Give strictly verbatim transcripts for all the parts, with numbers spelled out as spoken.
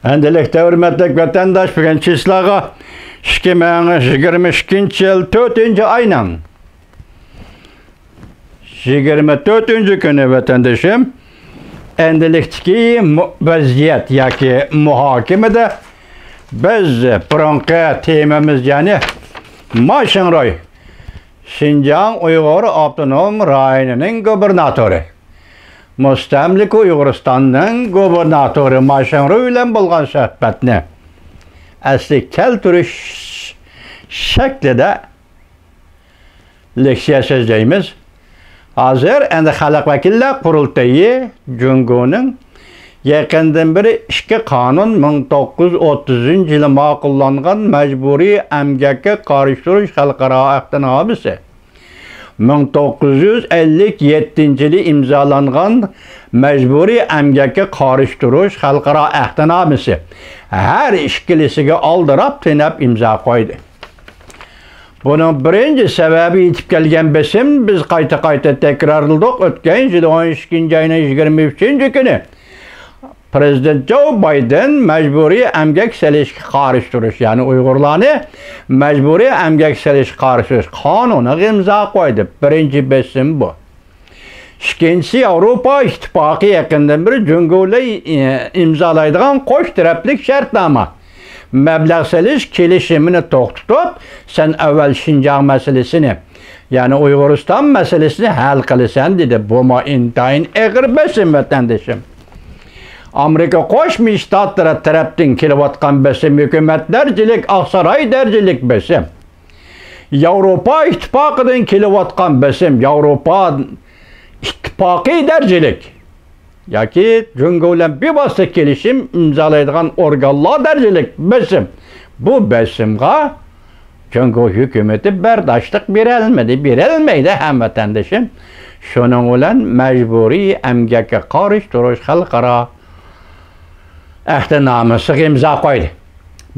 ئەمدىلىكتە ھۆرمەتلىك ۋەتەنداش، بۈگۈن چىسلاغا ئىككى مىڭ يىگىرمە ئىككىنچى يىل تۆتىنچى ئاينىڭ يىگىرمە تۆتىنچى كۈنى ۋەتەندىشىم. ئەمدىلىكتىكى مۇ-، ۋەزىيەت ياكى مۇھاكىمىدە بىز بۇرۇنقى تېمىمىز، يەنى ما شىڭرۇي، شىنجاڭ ئۇيغۇر ئاپتونوم رايونىنىڭ گۇبېرناتورى، مۇستەملىكە ئۇيغۇرىستاننىڭ گۇبېرناتورى ما شىڭرۇي بىلەن بولغان سۆھبەتنى ئەسلىگە كەلتۈرۈش شەكلىدە لېكسىيە سۆزلەيمىز. ھازىر ئەمدى خەلق ۋەكىللەر قۇرۇلتىيى جۇڭگونىڭ يېقىندىن بېرى ئىككى قانۇن، مىڭ توققۇز يۈز ئوتتۇزىنچى يىلى ماقۇللانغان مەجبۇرىي ئەمگەككە قارشى تۇرۇش خەلقئارا ئەھدىنامىسى، مىڭ توققۇز يۈز ئەللىك يەتتىنچى يىلى ئىمزالانغان مەجبۇرىي ئەمگەككە قارشى تۇرۇش خەلقئارا ئەھدىنامىسى، ھەر ئىككىلىسىگە ئالدىراپ تېنەپ ئىمزا قويدى. بۇنىڭ بىرىنچى سەۋەبى يېتىپ كەلگەن بېسىم، بىز قايتا-قايتا تەكرارلىدۇق. ئۆتكەن يىل ئون ئىككىنچى ئاينىڭ يىگىرمە ئۈچىنچى كۈنى پرېزىدېنت جو بايدېن مەجبۇرىي ئەمگەك سېلىشقا قارشى تۇرۇش، يەنى ئۇيغۇرلارنى مەجبۇرىي ئەمگەك سېلىشقا قارشى تۇرۇش قانۇنىغا ئىمزا قويدى. بىرىنچى بېسىم بۇ. ئىككىنچىسى، ياۋروپا ئىتتىپاقى يېقىندىن بېرى جۇڭگو بىلەن، ئى، ئىمزالايدىغان قوش تەرەپلىك شەرتنامە، مەبلەغ سېلىش كېلىشىمىنى توختىتىپ، سەن ئەۋۋەل شىنجاڭ مەسىلىسىنى، يەنى ئۇيغۇرىستان مەسىلىسىنى ھەل قىلىسەن، دېدى. بۇمۇ ئىنتايىن ئېغىر بېسىم، ۋەتەندىشىم. ئامېرىكا قوشما شتاتلىرى تەرەپتىن كېلىۋاتقان بېسىم، ھۆكۈمەت دەرىجىلىك، ئاقساراي دەرىجىلىك بېسىم. ياۋروپا ئىتتىپاقىدىن كېلىۋاتقان بېسىم، ياۋروپا ئىتتىپاقى دەرىجىلىك ياكى جۇڭگو بىلەن بىۋاسىتە كېلىشىم ئىمزالايدىغان ئورگانلار دەرىجىلىك بېسىم. بۇ بېسىمغا جۇڭگو ھۆكۈمىتى بەرداشلىق بېرەلمىدى، بېرەلمەيدۇ ھەم، ۋەتەندىشىم. شۇنىڭ بىلەن مەجبۇرىي ئەمگەككە قارشى تۇرۇش خەلقئارا ئەھدىنامىسىغا ئىمزا قويدى.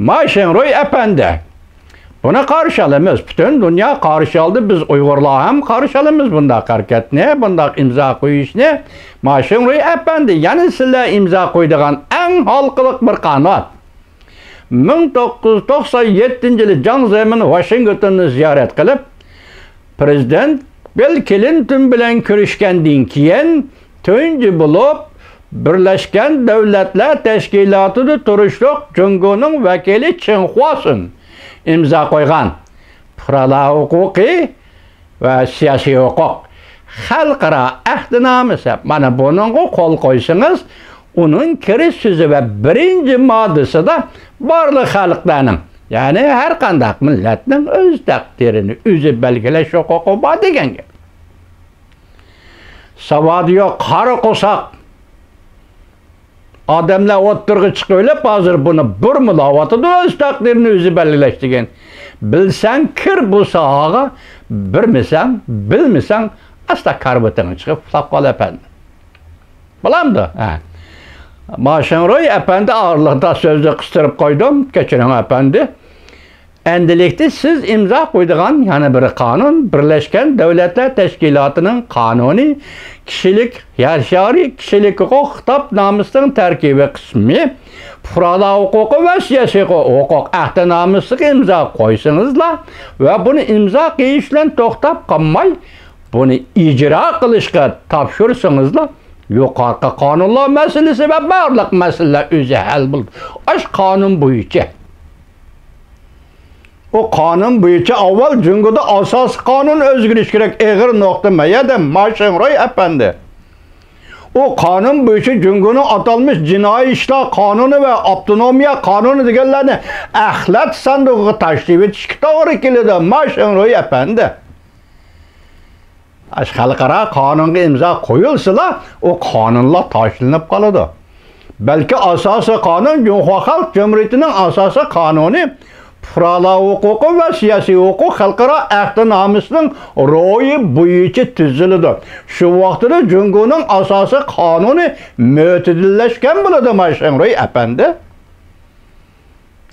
ما شىڭرۇي ئەپەندى، بۇنى قارشى ئالىمىز، پۈتۈن دۇنيا قارشى ئالدى، بىز ئۇيغۇرلار ھەم قارشى ئالىمىز بۇنداق ھەرىكەتنى، بۇنداق ئىمزا قويۇشنى. ما شىڭرۇي ئەپەندى، يەنە سىلەر ئىمزا قويىدىغان ئەڭ ھالقىلىق بىر قانۇن. مىڭ توققۇز يۈز توقسان يەتتىنچى يىلى جاڭ زېمىن ۋاشىنگتوننى زىيارەت قىلىپ، پرېزىدېنت بىل كلىنتون بىلەن كۆرۈشكەندىن كېيىن، تۇنجى بولۇپ بىرلەشكەن دۆلەتلەر تەشكىلاتىدا تۇرۇشلۇق جۇڭگونىڭ ۋەكىلى چېڭ خۇاسۈن ئىمزا قويغان پۇقرالار ھوقۇقى ۋە سىياسىي ھوقۇق خەلقئارا ئەھدىنامىسى، مانا بۇنىڭغا قول قويسىڭىز، ئۇنىڭ كىرىش سۆزى ۋە بىرىنچى ماددىسىدا بارلىق خەلقلەرنىڭ، يەنى ھەر قانداق مىللەتنىڭ ئۆز تەقدىرىنى ئۆزى بەلگىلەش ھوقۇقى بار دېگەن گەپ. ساۋاتى يوق، قارا قورساق ئادەملەر ئوتتۇرىغا چىقىۋېلىپ، ھازىر بۇنى بۇرمىلاۋاتىدۇ، ئۆز تەقدىرىنى ئۆزى بەلگىلەش دېگەن. بىلسەڭ كىر بۇ ساھەگە، بىرمىسەڭ، بىلمىسەڭ، ئاستا كارىۋىتىڭنى چىقىپ ئۇخلاپ قال، ئەپەندىم. بولامدۇ؟ ھە. ما شىڭرۇي ئەپەندى ئارىلىقتا سۆزنى قىستۇرۇپ قويدۇم، كەچۈرۈڭ ئەپەندى. ئەمدىلىكتە سىز ئىمزا قويىدىغان يەنە بىر قانۇن، بىرلەشكەن دۆلەتلەر تەشكىلاتىنىڭ قانۇنى، كىشىلىك يەر شارى كىشىلىك ھوقۇق خىتابنامىسىنىڭ تەركىبىي قىسمى، پۇقرالار ھوقۇقى ۋە سىياسىي ھوقۇق ئەھدىنامىسىغا ئىمزا قويسىڭىزلا ۋە بۇنى ئىمزا قويۇش بىلەن توختاپ قالماي، بۇنى ئىجرا قىلىشقا تاپشۇرسىڭىزلا، يۇقىرىقى قانۇنلار مەسىلىسى ۋە بارلىق مەسىلىلەر ئۆزى ھەل بولىدۇ. ئاشۇ قانۇن بويىچە. ئۇ قانۇن بويىچە ئاۋۋال جۇڭگودا ئاساسىي قانۇن ئۆزگىرىشى كېرەك. ئېغىر نۇقتا ما يەردە، ما شىڭرۇي ئەپەندى. ئۇ قانۇن بويىچە جۇڭگونىڭ ئاتالمىش جىنايى ئىشلار قانۇنى ۋە ئاپتونومىيە قانۇنى دېگەنلەرنى ئەخلەت ساندۇقىغا تاشلىۋېتىشكە توغرا كېلىدۇ، ما شىڭرۇي ئەپەندى. ئاشۇ خەلقئارا قانۇنغا ئىمزا قويۇلسىلا، ئۇ قانۇنلار تاشلىنىپ قالىدۇ. بەلكى ئاساسىي قانۇن جۇڭخۇا خەلق جۇمھۇرىيىتىنىڭ ئاساسىي قانۇنى، پۇقرالار ھوقۇقى ۋە سىياسىي ھوقۇق خەلقئارا ئەھدىنامىسىنىڭ روھى بويىچە تۈزۈلىدۇ. شۇ ۋاقتىدا جۇڭگونىڭ ئاساسىي قانۇنى مۆتىدىللەشكەن بولىدۇ، ما شىڭرۇي ئەپەندى.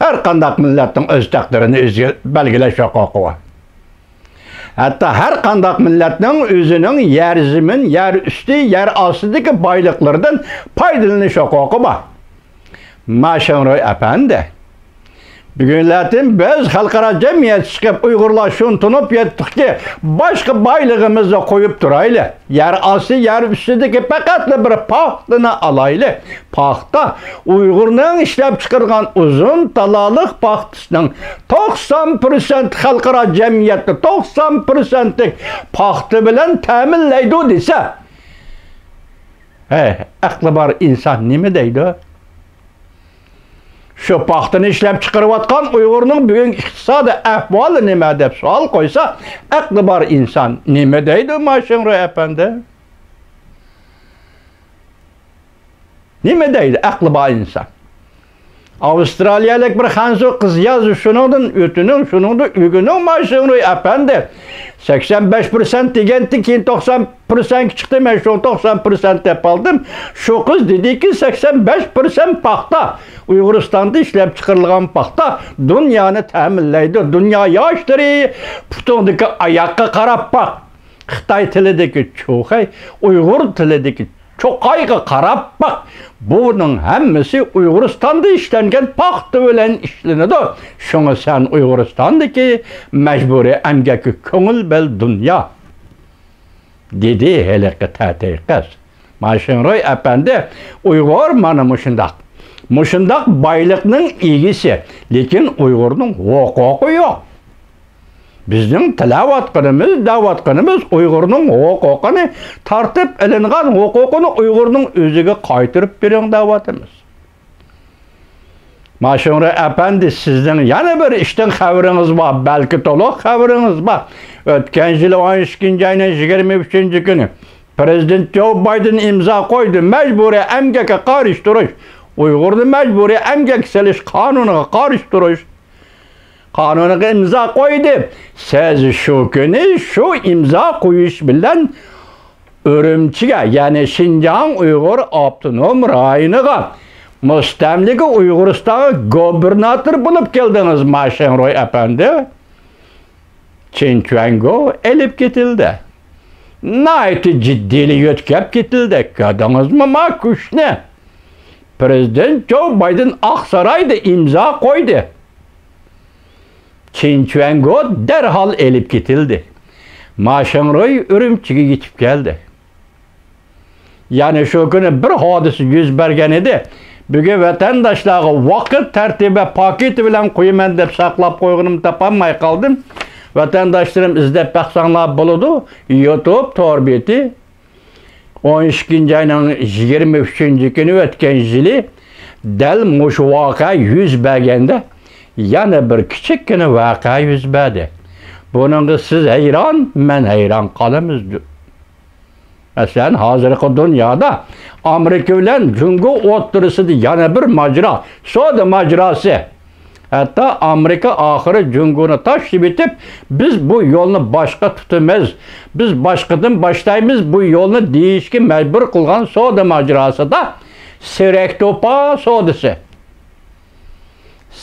ھەر قانداق مىللەتنىڭ ئۆز تەقدىرىنى ئۆزى بەلگىلەش ھوقۇقى بار. ھەتتا ھەر قانداق مىللەتنىڭ ئۆزىنىڭ يەر زېمىن، يەر ئۈستى، يەر ئاستىدىكى بايلىقلىرىدىن پايدىلىنىش ھوقۇقى بار. ما شېڭرۇي ئەپەندى، بۈگۈنلەردىن بىز خەلقئارا جەمئىيەت چىقىپ، ئۇيغۇرلار شۇنى تونۇپ يەتتۇقكى، باشقا بايلىقىمىزنى قويۇپ تۇرايلى. يەر ئاستى، يەر ئۈستىدىكى پەقەتلا بىر پاختىنى ئالايلى. پاختا، ئۇيغۇرنىڭ ئىشلەپچىقارغان ئۇزۇن تالالىق پاختىسىنىڭ توقسان پىرسەنت خەلقئارا جەمئىيەتنى توقسان پىرسەنتلىك پاختا بىلەن تەمىنلەيدۇ دېسە، ھەي، ئەقلى بار ئىنسان نېمە دەيدۇ؟ شۇ پاختىنى ئىشلەپ چىقىرىۋاتقان ئۇيغۇرنىڭ بۈگۈنكى ئىقتىسادىي ئەھۋالى نېمە دەپ سوئال قويسا، ئەقلى بار ئىنسان نېمە دەيدۇ، ما شېڭرۇي ئەپەندى؟ نېمە دەيدۇ ئەقلى بار ئىنسان؟ ئاۋسترالىيەلىك بىر خەنزۇ قىزياز شۇنىڭدىن ئۆتۈنۈڭ، شۇنىڭدىن ئۆگىنىڭ، ما شېڭرۇي ئەپەندى. سەكسەن بەش پىرسەنت دېگەندىن كېيىن توقسان پىرسەنتكە چىقتى، مەن شۇ توقسان پىرسەنت دەپ ئالدىم. شۇ قىز دېدىكى، سەكسەن بەش پىرسەنت پاختا، ئۇيغۇرىستاندا ئىشلەپ چىقىرىلغان پاختا دۇنيانى تەمىنلەيدۇ. دۇنيا ياشلىرى، پۇتۇڭدىكى ئاياغقا قاراپ باق. خىتاي تىلىدىكى چۇخەي، ئۇيغۇر تىلىدىكى چوقايغا قاراپ باق. بۇنىڭ ھەممىسى ئۇيغۇرىستاندا ئىشلەنگەن پاختا بىلەن ئىشلىنىدۇ. شۇڭا سەن ئۇيغۇرىستاندىكى مەجبۇرىي ئەمگەككە كۆڭۈل بۆل، دۇنيا، دېدى ھېلىقى تەتەي قىز. ما شېڭرۇي ئەپەندى، ئۇيغۇر مانا مۇشۇنداق. مۇشۇنداق بايلىقنىڭ ئىگىسى، لېكىن ئۇيغۇرنىڭ ھوقۇقى يوق. بىزنىڭ تىلەۋاتقىنىمىز، دەۋاتقىنىمىز ئۇيغۇرنىڭ ھوقۇقىنى تارتىپ ئېلىنغان ھوقۇقىنى ئۇيغۇرنىڭ ئۆزىگە قايتۇرۇپ بېرىڭ دەۋاتىمىز. ما شېڭرۇي ئەپەندى، سىزنىڭ يەنە بىر ئىشتىن خەۋىرىڭىز بار، بەلكى تولۇق خەۋىرىڭىز بار. ئۆتكەن يىلى ئون ئىككىنچى ئاينىڭ يىگىرمە ئۈچىنچى كۈنى پىرېزىدېنت جو بايدېن ئىمزا قويدى، مەجبۇرىي ئەمگەككە قارشى تۇرۇش، ئۇيغۇرنى مەجبۇرىي ئەمگەككە سېلىش قانۇنىغا قارشى تۇرۇش قانۇنىغا ئىمزا قويدى. سىز شۇ كۈنى شۇ ئىمزا قويۇش بىلەن ئۈرۈمچىگە، يەنى شىنجاڭ ئۇيغۇر ئاپتونوم رايونىغا، مۇستەملىكە ئۇيغۇرىستانغا گوبىرناتور بولۇپ كەلدىڭىز، ما شېڭرۇي ئەپەندى. چېن چۈەنگو ئېلىپ كېتىلدى. ناھايىتى جىددىيلا يۆتكەپ كېتىلدى. كۆردىڭىزمۇ ما كۈچنى؟ پىرېزىدېنت جو بايدېن ئاقسارايدا ئىمزا قويدى. چېن چۈەنگو دەرھال ئېلىپ كېتىلدى. ما شېڭرۇي ئۈرۈمچىگە يېتىپ كەلدى. يەنى شۇ كۈنى بىر ھادىسە يۈز بەرگەن ئىدى. بۈگۈن ۋەتەنداشلارغا ۋاقىت تەرتىبى ۋە پاكىتى بىلەن قويىمەن دەپ ساقلاپ قويغىنىمنى تاپالماي قالدىم. ۋەتەنداشلىرىم، ئىزدەپ باقساڭلار بولىدۇ. يۇتۇب تور بېتى. ئون ئىككىنچى ئاينىڭ يىگىرمە ئۈچىنچى كۈنى ئۆتكەن يىلى دەل مۇشۇ ۋەقە يۈز بەرگەندە، يەنە بىر كىچىككىنە ۋەقە يۈز بەردى. بۇنىڭغا سىز ھەيران، مەن ھەيران قالىمىز. مەسىلەن، ھازىرقى دۇنيادا ئامېرىكا بىلەن جۇڭگو ئوتتۇرىسىدا يەنە بىر ماجىرا، سودا ماجىراسى. ھەتتا ئامېرىكا ئاخىرى جۇڭگونى تاشلىۋېتىپ، بىز بۇ يولنى باشقا تۇتىمىز، بىز باشقىدىن باشلايمىز بۇ يولنى دېيىشكە مەجبۇر قىلغان سودا ماجىراسىدا سېرەك توپا سودىسى.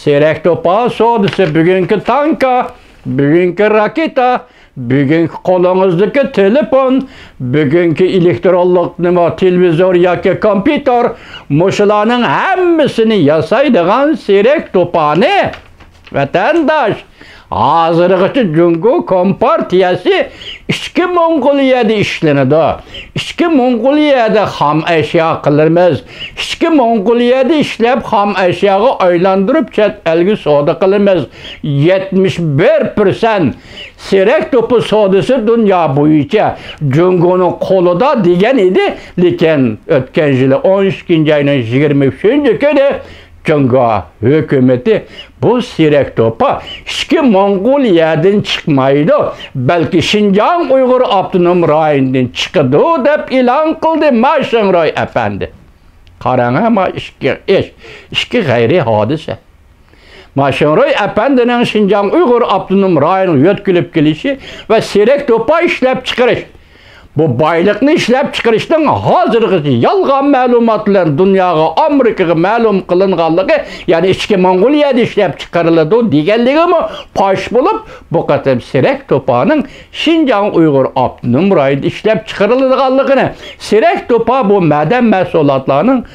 سېرەك توپا سودىسى، بۈگۈنكى تانكا، بۈگۈنكى راكېتا، بۈگۈنكى قولىڭىزدىكى تېلېفون، بۈگۈنكى ئېلېكترونلۇق نېمە، تېلېۋىزور ياكى كومپيۇتېر، مۇشۇلارنىڭ ھەممىسىنى ياسايدىغان سېرەك توپانى، ۋەتەنداش، ھازىرغىچە جۇڭگو كومپارتىيەسى ئىچكى موڭغۇلىيەدە ئىشلىنىدۇ. ئىچكى موڭغۇلىيەدە خام ئەشيا قىلىمىز. ئىچكى موڭغۇلىيەدە ئىشلەپ، خام ئەشياغا ئايلاندۇرۇپ، چەت ئەلگە سودا قىلىمىز. يەتمىش بىر پىرسەنت سېرەك توپا سودىسى دۇنيا بويىچە جۇڭگونىڭ قولىدا دېگەن ئىدى. لېكىن ئۆتكەن يىلى ئون ئىككىنچى ئاينىڭ يىگىرمە ئۈچىنچى كۈنى جۇڭگو ھۆكۈمىتى بۇ سېرەك توپا ئىچكى موڭغۇلىيەدىن چىقمايدۇ، بەلكى شىنجاڭ ئۇيغۇر ئاپتونوم رايونىدىن چىقىدۇ دەپ ئېلان قىلدى، ما شېڭرۇي ئەپەندى. قاراڭ، ما ئىككى ئىش، ئىككى غەيرىي ھادىسە. ما شېڭرۇي ئەپەندىنىڭ شىنجاڭ ئۇيغۇر ئاپتونوم رايونىغا يۆتكىلىپ كېلىشى ۋە سېرەك توپا ئىشلەپچىقىرىش، بۇ بايلىقنى ئىشلەپچىقىرىشنىڭ ھازىرغىچە يالغان مەلۇمات بىلەن دۇنياغا، ئامېرىكىغا مەلۇم قىلىنغانلىقى، يەنى ئىچكى موڭغۇلىيەدە ئىشلەپچىقىرىلىدۇ دېگەنلىكىمۇ پاش بولۇپ، بۇ قېتىم سېرەك توپانىڭ شىنجاڭ ئۇيغۇر ئاپتونوم رايونىدا ئىشلەپچىقىرىلىدىغانلىقىنى، سېرەك توپا بۇ مەدەن مەھسۇلاتلارنىڭ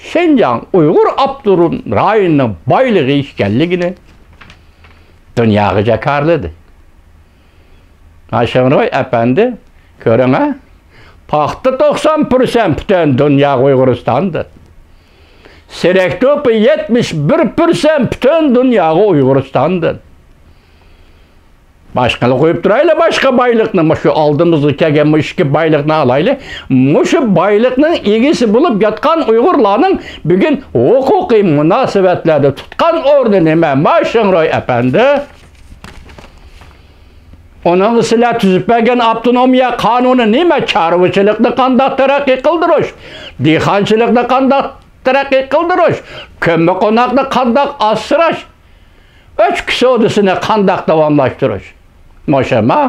شىنجاڭ ئۇيغۇر ئاپتونوم رايونىنىڭ بايلىقى ئىكەنلىكىنى دۇنياغا جاكارلىدى. ھاشىمروي ئەپەندى، كۆرۈڭە، پاختا توقسان پىرسەنت پۈتۈن دۇنياغا ئۇيغۇرىستاندىن. سېرەك توپى يەتمىش بىر پىرسەنت پۈتۈن دۇنياغا ئۇيغۇرىستاندىن. باشقىنى قويۇپ تۇرايلى، باشقا بايلىقنى، مۇشۇ ئالدىمىزغا كەلگەن مۇشۇ ئىككى بايلىقنى ئالايلى. مۇشۇ بايلىقنىڭ ئىگىسى بولۇپ ياتقان ئۇيغۇرلارنىڭ بۈگۈن ھوقۇقىي مۇناسىۋەتلەردە تۇتقان ئورنى نېمە، ما شېڭرۇي ئەپەندى؟ ئۇنىڭغا سىلەر تۈزۈپ بەرگەن ئاپتونومىيە قانۇنى نېمە؟ چارۋىچىلىقنى قانداق تەرەققىي قىلدۇرۇش؟ دېھقانچىلىقنى قانداق تەرەققىي قىلدۇرۇش؟ كۆممىقوناقنى قانداق ئاسراش؟ ئۆچكە سودىسىنى قانداق داۋاملاشتۇرۇش؟ مۇشۇما؟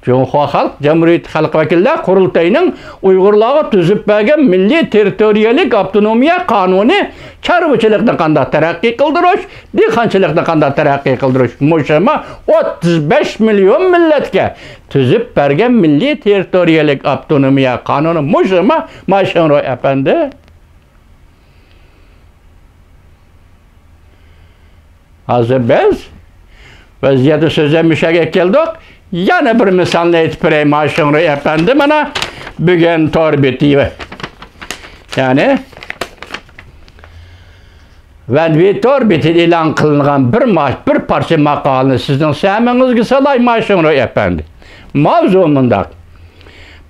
جۇڭخۇا خەلق جۇمھۇرىيىتى خەلق ۋەكىللەر قۇرۇلتىيىنىڭ ئۇيغۇرلارغا تۈزۈپ بەرگەن مىللىي تېررىتورىيەلىك ئاپتونومىيە قانۇنى چارۋىچىلىقنى قانداق تەرەققىي قىلدۇرۇش، دېھقانچىلىقنى قانداق تەرەققىي قىلدۇرۇش؟ مۇشۇما ئوتتۇز بەش مىليون مىللەتكە تۈزۈپ بەرگەن مىللىي تېررىتورىيەلىك ئاپتونومىيە قانۇنى مۇشۇما، ما شېڭرۇي ئەپەندى؟ ھازىر بىز ۋەزىيەتنى سۆزلەپ مۇشۇ يەرگە كەلدۇق. يەنە بىر مىسالنى ئېيتىپ بېرەي، ما شېڭرۇي ئەپەندى، مانا، بۈگۈن تور بېتى، يەنى ۋەنۋى تور بېتىدە ئېلان قىلىنغان بىر ما-، بىر پارچە ماقالىنى سىزنىڭ سەمىڭىزگە سالاي، ما شېڭرۇي ئەپەندى. ماۋزۇ مۇنداق: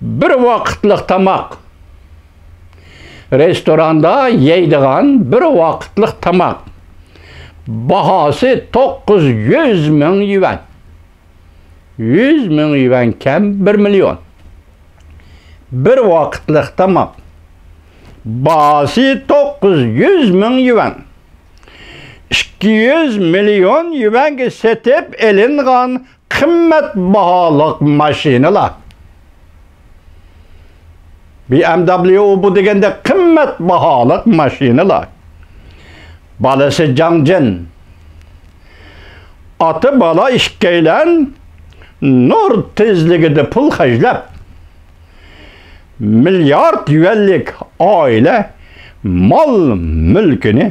بىر ۋاقىتلىق تاماق، رېستوراندا يەيدىغان بىر ۋاقىتلىق تاماق باھاسى توققۇز يۈز مىڭ يۈەن. يۈز مىڭ يۈەن كەم، بىر مىليون. بىر ۋاقىتلىق تاماق باھاسى توققۇز يۈز مىڭ يۈەن. ئىككى يۈز مىليون يۈەنگە سېتىپ ئېلىنغان قىممەت باھالىق ماشىنىلار. بى ئەم دەبليۇ بۇ دېگەندە قىممەت باھالىق ماشىنىلار. بالىسى جاڭجېن، ئاتا بالا ئىككىيلەن نۇر تېزلىكىدە پۇل خەجلەپ، مىليارد يۈەنلىك ئائىلە مال مۈلكىنى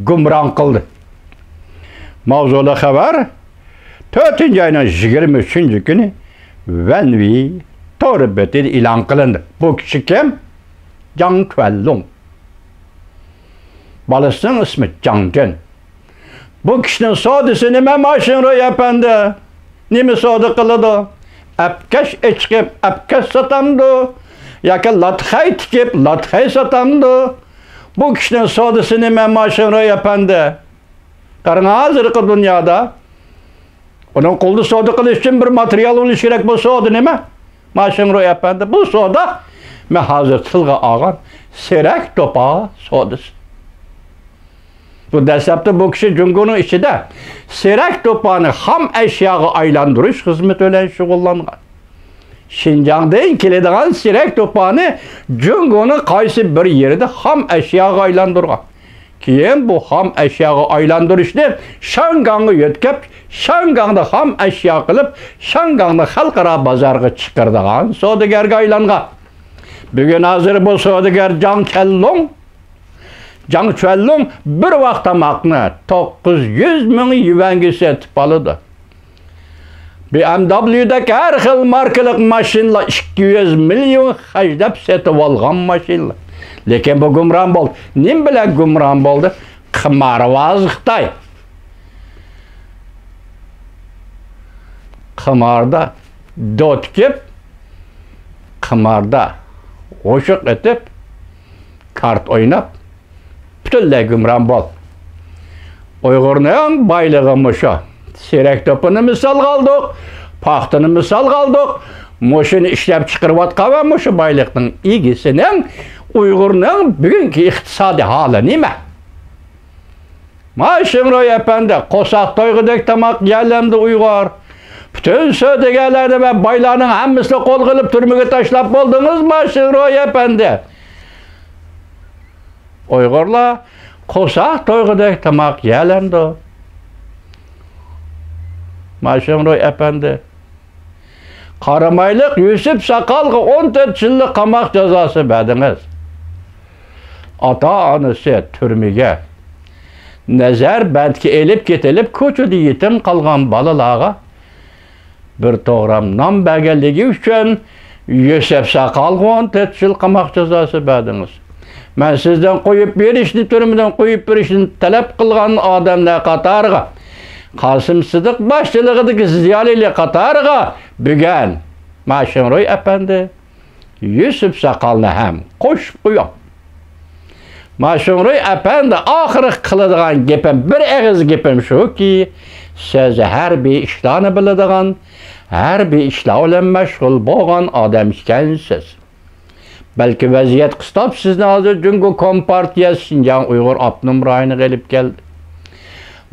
گۇمران قىلدى. ماۋزۇلۇق خەۋەر تۆتىنچى ئاينىڭ يىگىرمە ئۈچىنچى كۈنى ۋەنۋى تور بېتىدە ئېلان قىلىندى. بۇ كىشى كىم؟ جاڭ چۈەنلۇڭ. بالىسىنىڭ ئىسمى جاڭجېن. بۇ كىشىنىڭ سودىسى نېمە، ما شېڭرۇي ئەپەندى؟ نېمە سودا قىلىدۇ؟ ئەپكەش ئېچىقىپ، ئەپكەش ساتامدۇ؟ ياكى لاتخەي تىكىپ، لاتخەي ساتامدۇ؟ بۇ كىشىنىڭ سودىسى نېمە، ما شېڭرۇي ئەپەندى؟ قاراڭ، ھازىرقى دۇنيادا ئۇنىڭ قولىدا سودا قىلىش ئۈچۈن بىر ماتېرىيال بولۇشى كېرەك. بۇ سودا نېمە؟ ما شېڭرۇي ئەپەندى، بۇ سودا مەن ھازىر تىلغا ئالغان سېرەك توپا سودىسى. بۇ دەسلەپتە بۇ كىشى جۇڭگونىڭ ئىچىدە سېرەك توپانى خام ئەشياغا ئايلاندۇرۇش خىزمىتى بىلەن شۇغۇللانغان. شىنجاڭدىن كېلىدىغان سېرەك توپانى جۇڭگونىڭ قايسى بىر يېرىدە خام ئەشياغا ئايلاندۇرغان. كېيىن بۇ خام ئەشياغا ئايلاندۇرۇشنى شاڭگاڭغا يۆتكەپ، شاڭگاڭدا خام ئەشيا قىلىپ، شاڭگاڭنى خەلقئارا بازارغا چىقىرىدىغان سودىگەرگە ئايلانغان. بۈگۈن ھازىر بۇ سودىگەر جاڭ چۈەنلۇڭ، جاڭ چۈەنلۇڭ بىر ۋاق تاماقنى توققۇز يۈز مىڭ يۈەنگە سېتىپ ئالىدۇ. بى ئەم دەبليۇدەك ھەر خىل ماركىلىق ماشىنىلار ئىككى يۈز مىليون خەجلەپ سېتىۋالغان ماشىنىلار. لېكىن بۇ گۇمران بولدى. نېمە بىلەن گۇمران بولدى؟ قىمارۋاز خىتاي. قىماردا دوت كېپ، قىماردا ئوشۇق ئېتىپ، كارت ئويناپ، پۈتۈنلەي گۇمران بول. ئۇيغۇرنىڭ بايلىقى مۇشۇ. سېرەك توپىنى مىسالغا ئالدۇق، پاختىنى مىسالغا ئالدۇق. مۇشۇنى ئىشلەپ چىقىرىۋاتقان ۋە مۇشۇ بايلىقنىڭ ئىگىسىنىڭ ئۇيغۇرنىڭ بۈگۈنكى ئىقتىسادىي ھالى نېمە؟ ما شېڭرۇي ئەپەندى، قورساق تويغۇدەك تاماق يېيەلەمدۇ ئۇيغۇر؟ پۈتۈن سودىگەرلەرنى ۋە بايلارنىڭ ھەممىسىنى قولغا ئېلىپ تۈرمىگە تاشلاپ بولدىڭىزما، شېڭرۇي ئەپەندى؟ ئۇيغۇرلار قورساق تويغۇدەك تاماق يېيەلەمدۇ؟ ما شېڭرۇي ئەپەندى، قارامايلىق يۈسۈپ ساقالغا ئون تۆت يىللىق قاماق جازاسى بەردىڭىز. ئاتا-ئانىسى تۈرمىگە، نەزەربەندكە ئېلىپ كېتىلىپ، كوچىدا يېتىم قالغان بالىلارغا بىر توغرام نان بەرگەنلىكى ئۈچۈن يۈسۈپ ساقالغا ئون تۆت يىل قاماق جازاسى بەردىڭىز. مەن سىزدىن قويۇپ بېرىشنى، تۈرمىدىن قويۇپ بېرىشنى تەلەپ قىلغان ئادەملەر قاتارىغا، قاسىم سىدىق باشچىلىقىدىكى زىيالىيلار قاتارىغا بۈگۈن ماشىڭروي ئەپەندى، يۈسۈپ ساقالنى ھەم قوشۇپ قويۇڭ. ماشىڭروي ئەپەندى، ئاخىرقى قىلىدىغان گېپىم، بىر ئېغىز گېپىم شۇكى، سىز ھەربىي ئىشلارنى بىلىدىغان، ھەربىي ئىشلار بىلەن مەشغۇل بولغان ئادەم ئىكەنسىز. بەلكى ۋەزىيەت قىستاپ سىزنى ھازىر جۇڭگو كومپارتىيەسى شىنجاڭ ئۇيغۇر ئاپتونوم رايونىغا ئېلىپ كەلدى.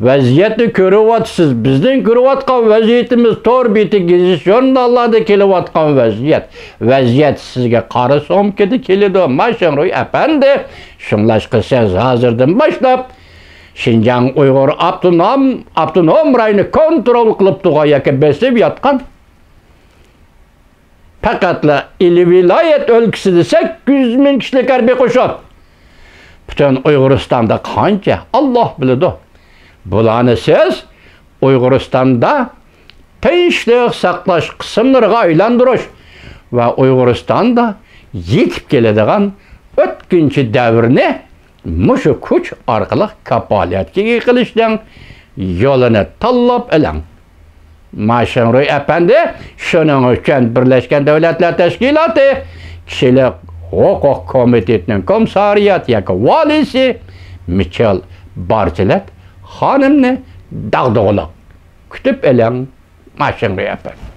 ۋەزىيەتنى كۆرۈۋاتىسىز. بىزنىڭ كۆرۈۋاتقان ۋەزىيىتىمىز تور بېتى، گېزىت-ژۇرناللاردا كېلىۋاتقان ۋەزىيەت. ۋەزىيەت سىزگە قارا سومكىدا كېلىدۇ، ماشىڭروي ئەپەندى. شۇڭلاشقا سىز ھازىردىن باشلاپ شىنجاڭ ئۇيغۇر ئاپتونوم، ئاپتونوم رايونى كونترول قىلىپ تۇرغان ياكى بېسىپ ياتقان پەقەتلا ئىلى ۋىلايەت ئۆلكىسىدە سەككىز يۈز مىڭ كىشىلىك ھەربىي قوشۇن. پۈتۈن ئۇيغۇرىستاندا قانچە؟ ئاللا بىلىدۇ. بۇلارنى سىز ئۇيغۇرىستاندا تىنچلىق ساقلاش قىسىملىرىغا ئايلاندۇرۇش ۋە ئۇيغۇرىستاندا يېتىپ كېلىدىغان ئۆتكۈنچى دەۋرنى مۇشۇ كۈچ ئارقىلىق كاپالەتكە ئىگە قىلىشنىڭ يولىنى تاللاپ ئېلىڭ. ماشىڭروي ئەپەندى، شۇنىڭ ئۈچۈن بىرلەشكەن دۆلەتلەر تەشكىلاتى كىشىلىك ھوقۇق كومىتېتىنىڭ كومىسسارىيات ياكى ۋالىيسى مىچېل بارچىلەت خانىمنى داغدۇغىلىق كۈتۈپ ئېلىڭ، ماشىڭروي ئەپەندى.